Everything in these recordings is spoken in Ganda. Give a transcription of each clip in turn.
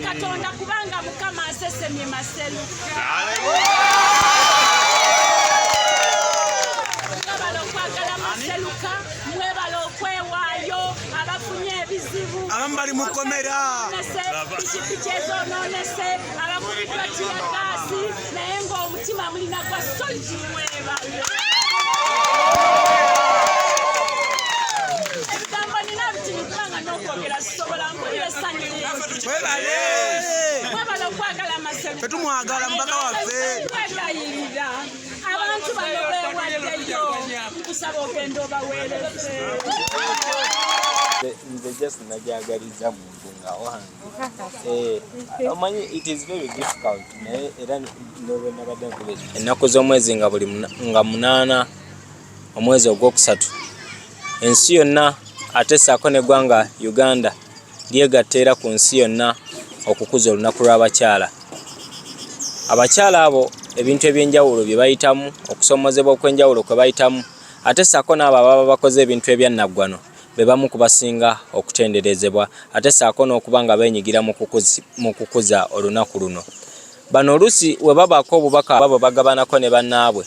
Katonda kubanga Mukama asesemye Maseru. Mwebale okwagala Maseruka, mwebale okwewaayo abafunye ebizibu, abamu bali mu kkomera, pikipiki ezonoonese, abakubiddwa tiyagaasi, naye ng'omutima mulina gwa solid. Mwebale. Ebigambo nina bitini kubanga n'okwogera sisobola, mpulira essanyu lingi. Mwebale. Mwebale okwagala Maseruka. Fetumwagala mubaka waffe. Kwegayirira abantu bano beewaddeyo, nkusaba ogenda obaweereze. Nze just najagaliza muntu nga wange. Omanyi it is very difficult, naye era nebwe nabadde nkuba ennaku z'omwezi nga buli nga 8 omwezi ogwokusatu, ensi yonna ate ssaako n'eggwanga Uganda lyegatta era ku nsi yonna okukuza olunaku lw'abakyala. Abakyala abo ebintu ebyenjawulo bye bayitamu, okusoomozebwa okw'enjawulo kwe bayitamu, ate ssaako n'abo ababa bakoze ebintu ebyannaggwano be bamu ku basinga okutenderezebwa, ate ssaako n'okuba nga beenyigira mu kukuza olunaku luno. Bano oluusi we babaako obubaka bwe bagabanako ne bannaabwe,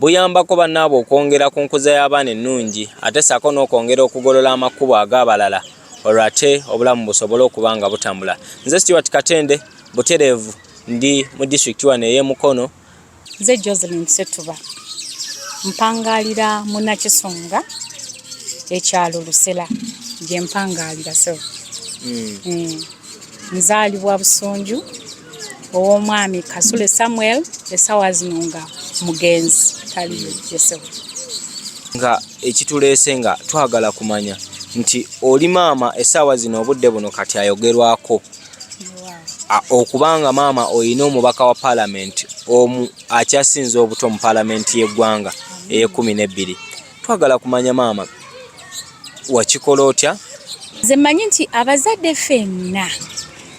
buyambako bannaabwe okwongera ku nkuza y'abaana ennungi, ate ssaako n'okwongera okugolola amakubo ag'abalala, olwo ate obulamu busobole okuba nga butambula. Nze Stuart Katende, butereevu ndi mu disitulikiti wano ey'e Mukono. Nze Joselin Setuba, mpangalira Munakisunga, ekyalo Lusela gye mpangaalira so. Nzaalibwa Busunju ow'omwami Kasule Samuel, essaawa zino nga mugenzi, taliyo yesewo. Nga ekituleese nga twagala kumanya nti oli maama essaawa zino, obudde buno kati ayogerwako okubanga maama oyina omubaka wa paalamenti omu akyasinze obuto mu paalamenti y'eggwanga ey'e12. Twagala kumanya maama wakikola otya? Nze mmanyi nti abazadde ffenna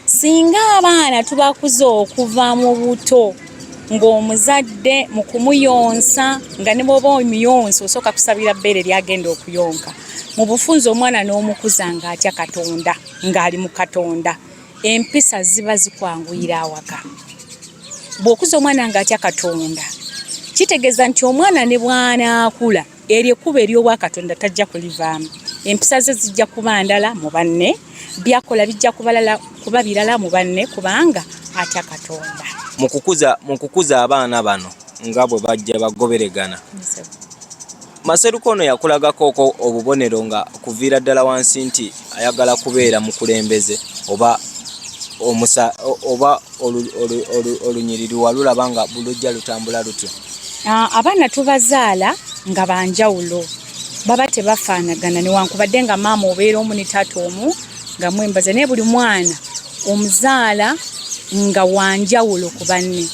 singa abaana tubakuza okuva mu buto, ng'omuzadde mu kumuyonsa, nga ne bw'oba omuyonsa osooka kusabira bbeere lyagenda okuyonka, mu bufunze omwana n'omukuza ng'atya Katonda, ng'ali mu Katonda, empisa ziba zikwanguyira awaka. Bw'okuza omwana ng'atya Katonda, kitegeeza nti omwana ne bw'anaakula, eryo ekkubo ery'obwakatonda tajja kulivaamu. Empisa ze zijja kuba ndala mu banne, byakola bijja kuba birala mu banne, kubanga atya Katonda. Mu kukuza abaana bano nga bwe bajja bagoberegana, Maseruka ono yakulagako oko obubonero nga kuviira ddala wansi nti ayagala kubeera mukulembeze, oba omusa oba olunyiriri walulaba nga lujja lutambula lutyo? Abaana tubazaala nga banjawulo, baba tebafaanagana, newankubadde nga maama obeera omu ne taata omu nga mwembaza, naye buli mwana omuzaala nga wanjawulo ku banne.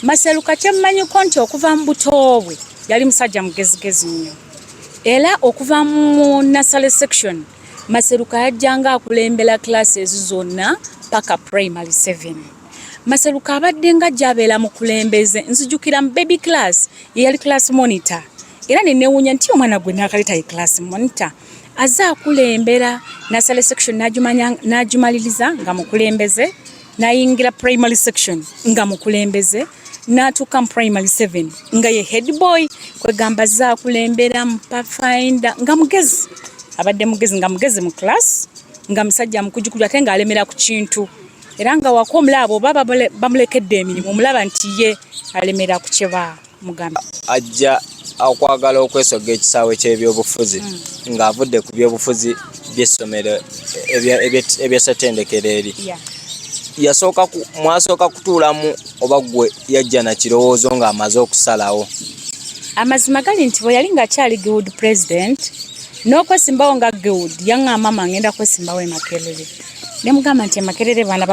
Maseruka kyemmanyiko nti okuva mu buto bwe yali musajja mugezigezi nnyo, era okuva mu nursery section Maseruka yajjanga akulembera classes zonna paka primary 7. Maseruka abadde nga ajja abeera mukulembeze. Nzijukira mu baby class ye yali class monitor, era nenewuunya nti omwana gwe nakaleta ye class monitor, azze akulembera nursery section n'agimaliriza nga mukulembeze, n'ayingira primary section nga mukulembeze, n'atuuka mu primary 7 nga ye head boy. Kwegamba azze akulembera mu pathfinder, nga mugezi, abadde mugezi, nga mugezi mu class, nga musajja mukujukuju, ate ng'alemera ku kintu, era nga waka omulaba oba bamulekedde emirimu, omulaba nti ye alemera ku kye bamugambye. Ajja okwagala okwesogga ekisaawe ky'ebyobufuzi ng'avudde ku byobufuzi by'essomero eby'essettendekero eri, yasooka mwasooka kutuulamu oba gwe yajja na kirowoozo ng'amaze okusalawo? Amazima gali nti bwe yali ng'akyali guild president n'okwesimbawo nga guild, yaŋŋamba, "Mama, ngenda kwesimbawo e Makerere." Ne mugamba nti e Makerere baana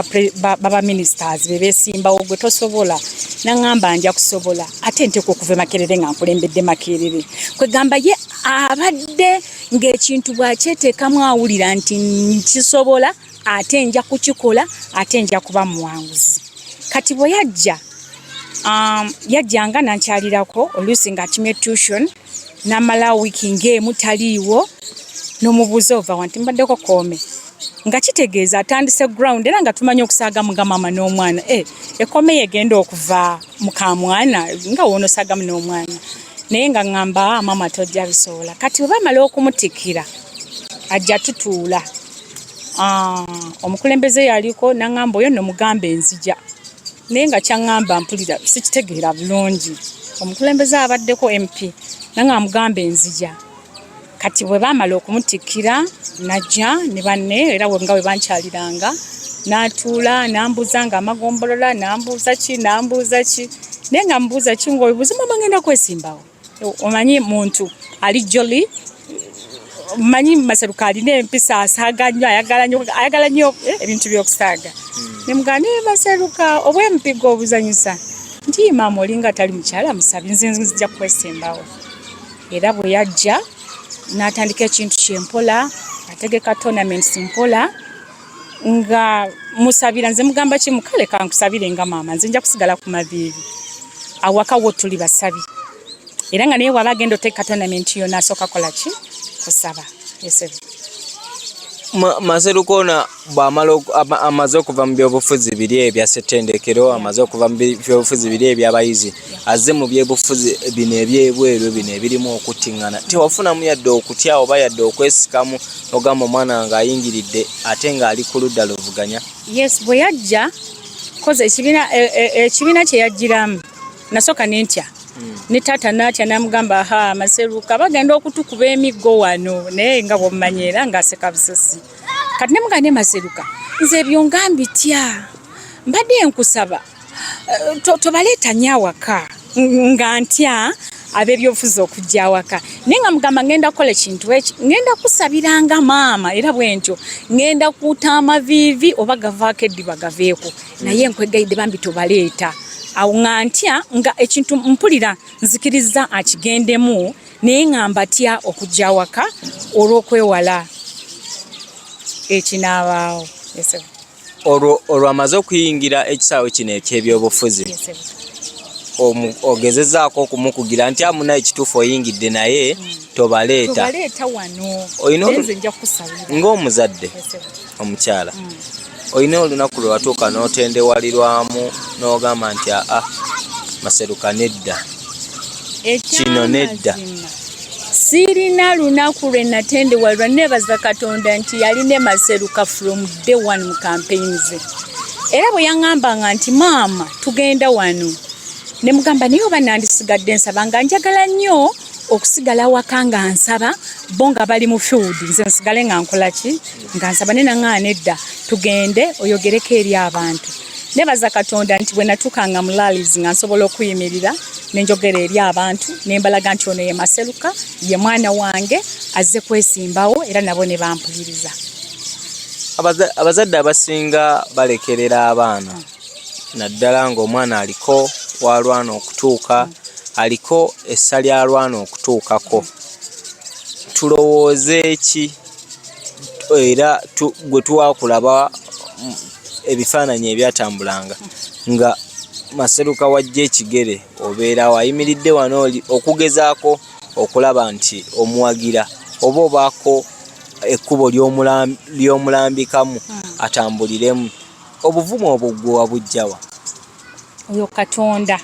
baba ministers be beesimbawo, gwe tosobola. Naŋŋamba, "Nja kusobola, ate nteekwa okuva e Makerere nga nkulembedde Makerere." Kwegamba ye abadde ng'ekintu bw'akyeteekamu awulira nti nkisobola, ate nja kukikola, ate nja kuba muwanguzi. Kati bwe yajja, yajjanga nankyalirako oluusi ng'akimye tuition, n'amala wiiki ng'emu taliiwo, n'omubuuza, "Ova wa?" Nti, "Mbaddeko Koome." Nga kitegeeza atandise ground, era nga tumanyi okusaagamu nga maama n'omwana. Ekomeyo egenda okuva mu kamwana nga woonosaagamu n'omwana, naye nga ŋŋamba, "Ah, maama tojja bisobola." Kati bwe bamala okumutikkira, ajja tutuula. Ah, omukulembeze yaliko naŋŋamba, "Oyo nno mugambe enzija," naye nga kyaŋŋamba mpulira sikitegeera bulungi. Omukulembeze abaddeko MP naŋŋamba mugambe enzija. Kati bwe baamala okumutikkira, najja ne banne, era nga bwe bankyaliranga, n'atuula n'ambuuza nga amagombolola, n'ambuuza ki, n'ambuuza ki, naye nga mbuuza ki ng'obibuuza, "Mama, ngenda kwesimbawo." Omanyi muntu ali jolly, manyi Maseruka alina empisa, asaaga nnyo, ayagala nnyo, ayagala nnyo ebintu by'okusaaga. Ne mugamba, "Naye Maseruka, obwempiga obuzanyisa?" Nti, "Maama, olinga atali mukyala musabi, nze nzija kwesimbawo." Era bwe yajja n'atandika ekintu kyempola, ategeka tournaments mpola, nga musabira. Nze mugamba kimu, "Kale kankusabire nga maama, nze nja kusigala ku maviivi awaka wo, tuli basabi." Era nga naye bw'aba agenda oteeka tournament yonna, asooka kola ki? Kusaba. Yes. Maseruka ono bw'amala amaze okuva mu byobufuzi biri ebya ssettendekero, amaze okuva mu byobufuzi biri ebyabayizi, azze mu byobufuzi bino ebyebweru, bino ebirimu okuttiŋŋana, tewafunamu yadde okutya oba yadde okwesikamu ogamba omwana nga ayingiridde ate ng'ali ku ludda luvuganya? Yes, bwe yajja koze ekibiina, ekibiina kye yajjiramu, nasooka nentya ne taata n'atya, n'amugamba, "Ha, Maseruka bagenda okutukuba emiggo wano," naye nga bw'omumanyi era ng'aseka busesi. Kati ne mugamba, "Ne Maseruka, nze ebyo nga mbitya, mbadde nkusaba tobaleeta nnyo awaka," nga ntya ab'ebyobufuzi okujja awaka. Naye nga mugamba, "Ngenda kukola ekintu eki, ngenda kusabiranga maama, era bwe ntyo ngenda kuuta amaviivi, oba gavaako eddiba gaveeko, naye nkwegayidde bambi tobaleeta awo." Nga ntya, nga ekintu mpulira nzikiriza akigendemu, naye nga mbatya okujja awaka olw'okwewala ekinaabaawo. Yes, sir. Olwo amaze okuyingira ekisaawe kino ekyebyobufuzi, Yes, sir. Ogezezaako okumukugira nti amuna ekituufu oyingidde, naye tobaleeta? Tobaleeta wano. Olina Naye nze nja kukusabira. Ng'omuzadde Yes, sir. omukyala, olina olunaku lwe watuuka n'otendewalirwamu n'ogamba nti, "Aa, Maseruka nedda, kino nedda"? Ekyamazima, sirina lunaku lwe natendewalirwa. Neebaza Katonda nti yali ne Maseruka from day one mu campaign ze. Era bwe yaŋŋambanga nti, "Maama, tugenda wano," ne mugamba, "Naye oba nandisigadde nsaba, nga njagala nnyo okusigala waka nga nsaba, bo nga bali mu field, nze nsigale nga nkola ki, nga nsaba." Naye naŋŋaana, "Nedda, tugende oyogereko eri abantu." Nebaza Katonda nti bwe natuukanga mu rallies, nga nsobola okuyimirira ne njogera eri abantu, ne mbalaga nti ono ye Maseruka, ye mwana wange azze kwesimbawo, era nabo ne bampuliriza. Abazadde abasinga balekerera abaana, naddala ng'omwana aliko walwana okutuuka, aliko essa lyalwana okutuukako. Tulowooze ki era gwe twakulaba ebifaananyi ebyatambulanga nga Maseruka wajja ekigere, obeerawo ayimiridde wano, oli okugezaako okulaba nti omuwagira oba obaako ekkubo ly'omulambikamu atambuliremu, obuvumu obwo gwe wabuggyawa? Oyo Katonda.